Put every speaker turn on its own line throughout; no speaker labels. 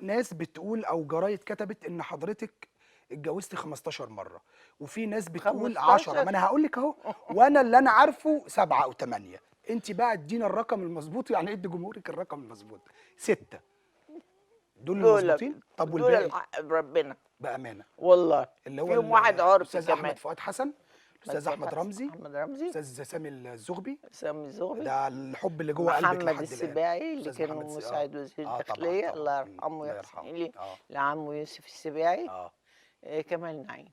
ناس بتقول او جرايد كتبت ان حضرتك اتجوزتي 15 مرة، وفي ناس بتقول 10.
15.
ما انا هقول لك اهو، وانا اللي انا عارفه 7 او 8. انت بقى ادينا الرقم المظبوط، يعني ادي جمهورك الرقم المظبوط. 6 دول
دول
المظبوطين؟ طب
دول
والباقي؟
الحق بربنا
بامانه
والله.
اللي هو
فيهم واحد عرفي
الاستاذ
كمان.
احمد فؤاد حسن، الاستاذ احمد رمزي،
احمد رمزي،
الاستاذ سامي الزغبي،
سامي الزغبي،
ده الحب اللي جوه قلبك
محمد
لحد الان.
السباعي اللي
أستاذ
كان
محمد
مساعد وزير
طبعاً،
الداخلية
طبعاً.
الله يرحمه
الله
ويحسن
يرحمه.
إليه، لعمه يوسف السباعي، كمال نعيم.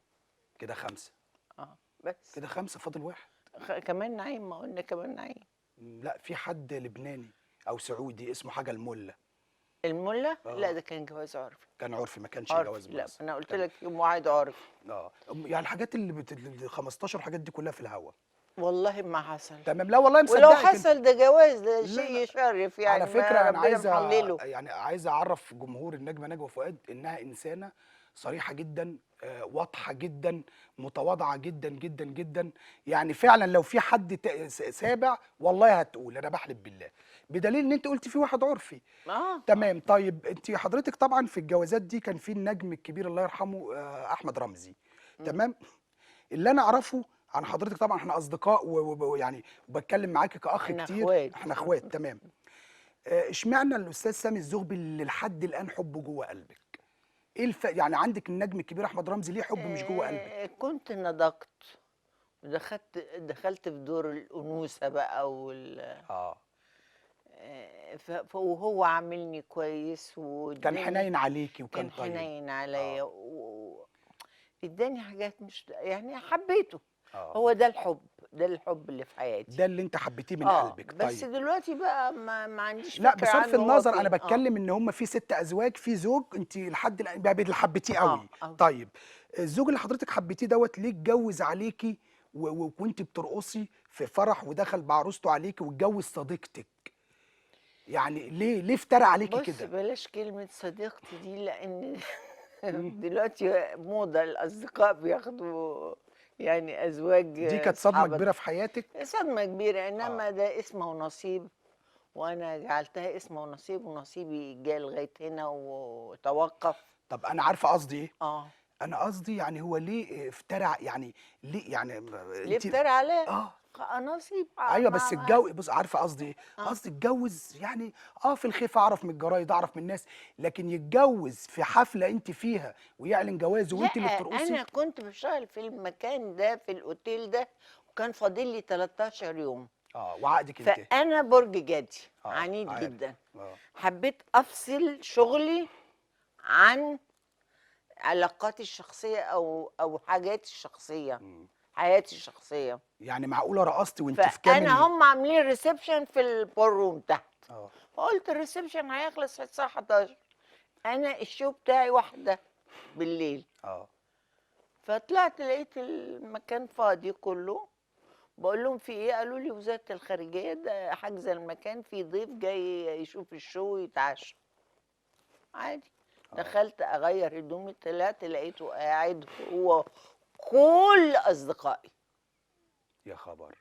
كده 5.
بس
كده 5، فاضل واحد.
كمال نعيم، ما قلنا كمال نعيم.
لا، في حد لبناني او سعودي اسمه حاجة الملة.
الملة؟ لا، ده كان جواز عرفي.
كان عرفي، ما كانش
عرفي.
جواز
لا،
مناسب.
انا قلت
تمام.
لك يوم واحد عرفي.
يعني الحاجات اللي 15 الحاجات دي كلها في الهوا.
والله ما حصل.
تمام. لا والله مصدقك.
ولو
انت.
حصل ده جواز، ده
لا،
شيء
لا.
يشرف يعني.
على فكرة انا
ربنا
عايز
محلله.
يعني عايز اعرف جمهور النجمة نجوى فؤاد انها انسانه صريحه جدا، واضحة جدا، متواضعة جدا جدا جدا. يعني فعلا لو في حد سابع والله هتقول انا بحلف بالله، بدليل ان انت قلت في واحد عرفي. تمام. طيب انت حضرتك طبعا في الجوازات دي كان في النجم الكبير الله يرحمه احمد رمزي. تمام. اللي انا اعرفه عن حضرتك، طبعا احنا اصدقاء ويعني وبتكلم معاكي كاخ
احنا
كتير.
اخوات.
احنا اخوات. تمام. اشمعنى الاستاذ سامي الزغبي اللي لحد الان حبه جوه قلبك؟ ايه يعني عندك النجم الكبير احمد رمزي ليه حبه مش جوه قلبك؟
كنت نضجت ودخلت في دور الانوثة بقى وهو عاملني كويس
كان حنين عليكي وكان
كان
طيب.
حنين عليا اداني حاجات مش يعني حبيته. هو ده الحب، ده الحب اللي في حياتي،
ده اللي انت حبيتيه من قلبك.
بس
طيب
دلوقتي بقى ما عنديش
لا
فكرة
بصرف
عنه هو
النظر، انا
فين.
بتكلم ان هم في 6 ازواج، في زوج انت لحد الان بقى اللي حبيتيه قوي.
أوي.
طيب الزوج اللي حضرتك حبيتيه دوت ليه اتجوز عليكي وكنت بترقصي في فرح ودخل بعروسته عليكي واتجوز صديقتك؟ يعني ليه افترى عليكي
بص
كده؟
بلاش كلمة صديقتي دي، لأن دلوقتي موضة الأصدقاء بياخدوا يعني أزواج.
دي كانت صدمة
أصحاب.
كبيرة في حياتك؟
صدمة كبيرة، إنما ده اسمه ونصيب، وأنا جعلتها اسمه ونصيب، ونصيبي جه لغاية هنا وتوقف.
طب أنا عارفة قصدي إيه؟ أنا قصدي يعني هو ليه افترع، يعني ليه يعني
ليه افترع عليا؟ نصيب.
ايوه بس اتجوز. بص عارفه قصدي ايه؟ قصدي اتجوز يعني في الخيف، اعرف من الجرايد، اعرف من الناس، لكن يتجوز في حفلة انت فيها ويعلن جوازه وانت اللي بترقصي.
انا كنت بشتغل في المكان ده، في الاوتيل ده، وكان فاضل لي 13 يوم.
وعقدك انتهى.
فانا برج جدي عنيد جدا. حبيت افصل شغلي عن علاقاتي الشخصية او حاجاتي الشخصية. حياتي الشخصية.
يعني معقولة رقصتي وانت في كامل؟
فانا هم عاملين reception في ال ballroom تحت. فقلت ال reception هيخلص الساعة 11، انا ال show بتاعي 1 بالليل. فطلعت لقيت المكان فاضي كله، بقول لهم في ايه؟ قالوا لي وزارة الخارجية ده حاجزه المكان، في ضيف جاي يشوف ال show ويتعشى. عادي. دخلت اغير هدومي، طلعت لقيته قاعد هو كل اصدقائي.
يا خبر.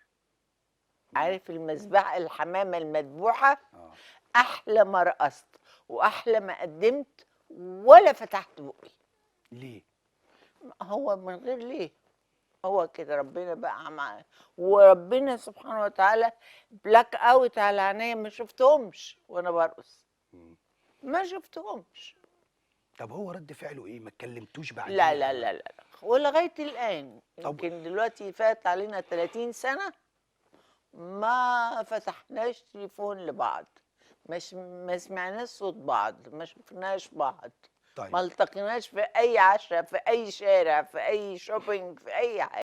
عارف المذبحة، الحمامة المذبوحه؟ احلى ما رقصت واحلى ما قدمت ولا فتحت بقي.
ليه؟
هو من غير ليه، هو كده ربنا بقى معاه، وربنا سبحانه وتعالى black out على عينيا، ما شفتهمش وانا برقص. ما شفتهمش.
طب هو رد فعله ايه؟ ما اتكلمتوش بعدين؟
لا لا لا لا، ولغاية الان. يمكن دلوقتي فات علينا 30 سنة ما فتحناش تليفون لبعض، ما سمعناش صوت بعض، ما شفناش بعض.
طيب.
ما التقيناش في اي عشاء، في اي شارع، في اي shopping، في اي حاجة.